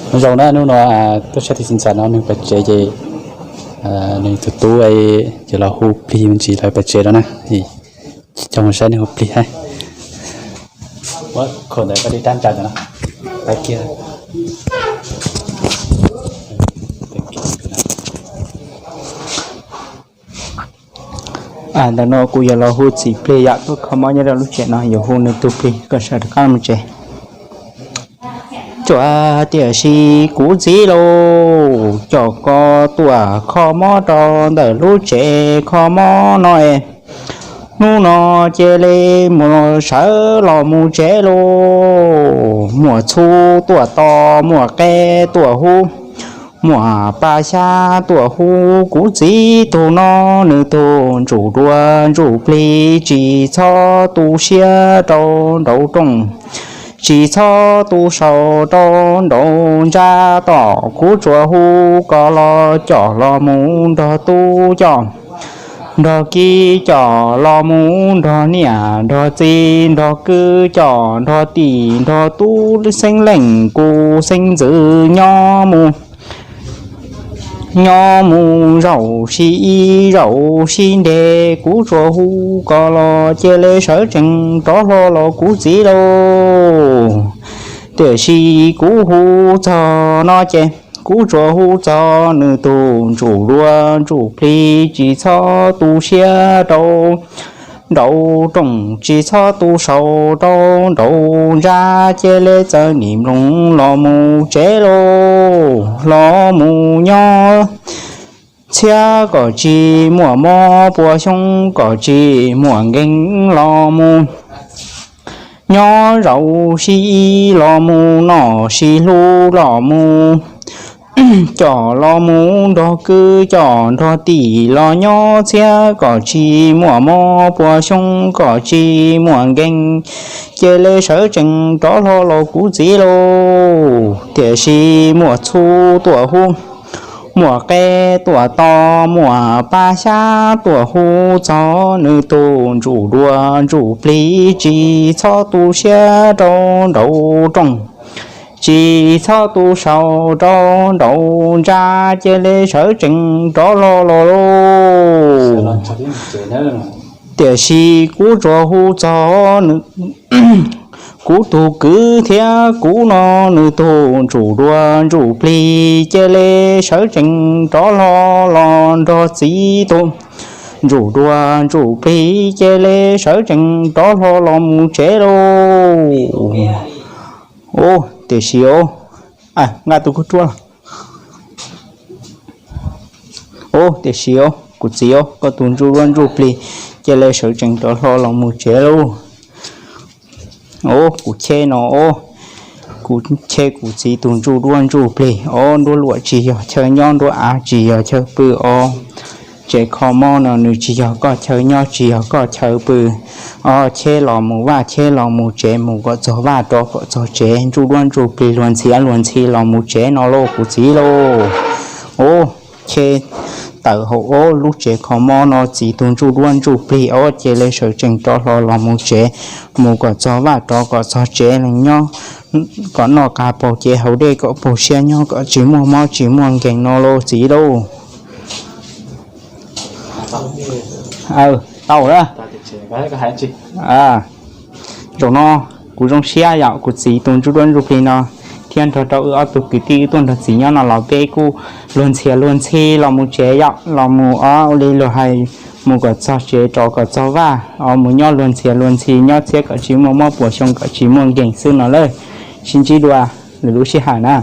Nyob zoo na, hnub no tuaj saib tij xeem ntxawm no nws pais tsev ces nws tus tub ces los hu plig me ntsis lawv pais tsev no na. Coj mus saib nws hu plig hab. Ntawm no kuv yuav los hu txiv plig yom, tuaj kho mob nyob rau lub tsev no, yuav hu nws tus plig kom sawv rov qab mus tsev. Tsuas tiam sis kuv txiv lauj, coj koj tuaj kho mob rau ntawm lub tsev kho mob no es, hnub no cia li mus sawv los mus tsev lauj. Muaj txhuv tuaj tos, muaj qe tuaj hu, muaj pa xyab tuaj hu, kuv txiv tug no nws tug ntsuj duav ntsuj plig, tsis txhob tu siab rau nraum rooj, tsis txhob tu saum rau nraum ntsa, tom kuv tsuas hu koj los coj los mus nrog tub coj, nrog kiv coj los mus nrog niam nrog txiv nrog kwv coj nrog tij nrog tub xeeb leej kuv xeeb ntxwv nyob mus, nyob mus zaum sib ib zaum sib nte, kuv tsuas hu koj los cia li sawv tsees rov hlo los kuv txiv lauj. Tiam sis kuv hu txog no ces kuv tsuas hu txog nws tus ntsuj duav ntsuj plig, tsis txhob tu siab rau nraum rooj, tsis txhob tu saum rau nraum ntsa, cia li txawm nim mloog los mus tsev lauj, los mus nyob txhiab kom tsis muaj mob, puas xyoo kom tsis muaj nkeeg, los mus nyob zaum sib ib, los mus noj sib hlub, los mus coj los mus nrog kwv coj nrog tij los nyob txhiab kom tsis muaj mob, puas xyoo kom tsis muaj nkeeg, cia li sawv tsees rov hlo los kuv txiv lauj. Tiam sis muaj txhuv tuaj hu, muaj qe tuaj tos, muaj pa xyab tuaj hu txog nws tus ntsuj duav ntsuj plig, tsis txhob tu siab rau nraum rooj, tsis txhob tu saum rau nraum ntsa, cia li sawv tsees rov hlo los lauj. Tiam sis kuv tsuas hu txog nws, kuv tus kwv thiab kuv no nws tus ntsuj duav ntsuj plig, cia li sawv tsees rov hlo los nrog txiv tus ntsuj duav ntsuj plig, cia li sawv tsees rov hlo los mus tsev lauj. Ub, tiam sis os, nqa tus kub ruaj los. Ub, tiam sis os, kuv txiv os, koj tus ntsuj duav ntsuj plig, cia li sawv tsees rov hlo los mus tsev lauj. Os, kuv cheb no os, kuv cheb kuv txiv tus ntsuj duav ntsuj plig os, nruab luam tsis yog chaw nyob, nruab av tsis yog chaw pw os, tsev kho mob no nws tsis yog koj chaw nyob, tsis yog koj chaw pw os. Cheb los mus vaj, cheb los mus tsev, mus kom txog vaj rov kom txog tsev, ntsuj duav ntsuj plig, luag ntxhiav luag ntxhi los mus tsev no lauj kuv txiv lauj. Os, cheb tawm hauv os, lub tsev kho mob no txiv tus ntsuj duav ntsuj plig os, cia li sawv tsees rov hlo los mus tsev, mus kom txog vaj rov kom txog tsev, nyob kom noj qab paug cev haus dej, kom paug siab, nyob kom tsis muaj mob tsis muaj nkeeg no lauj txiv lauj. Tau lawm. Zaum no kuv zoo siab yom, kuv txiv tus ntsuj duav ntsuj plig no thiab nrog rau wb ob tug kwv tij wb tuaj nrog txiv nyob no los peb kuj luag ntxhiav luag ntxhi los mus tsev yom, los mus os, ua li luag hais, mus kom txog tsev rov kom txog vaj os, mus nyob luag ntxhiav luag ntxhi, nyob txhiab kom tsis muaj mob, puas xyoo kom tsis muaj nkeeg xwb no lauj. Sib ntsib dua lwm lub sij hawm na.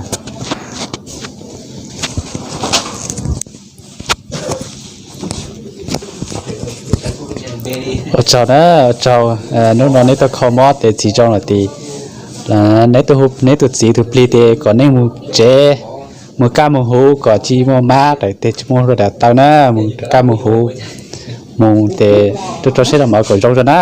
Ua tsaug na, ua tsaug. Hnub no neb tuaj kho mob tes txiv zoo lawm ces neb tus txiv tus plig tes kom nej mus tsev, mus kaj mus huv kom tsis muaj mab, tes tsis muaj hluas dam taw na, mus kaj mus huv, mus tes tuaj rau seb los mov kom zoo rau na.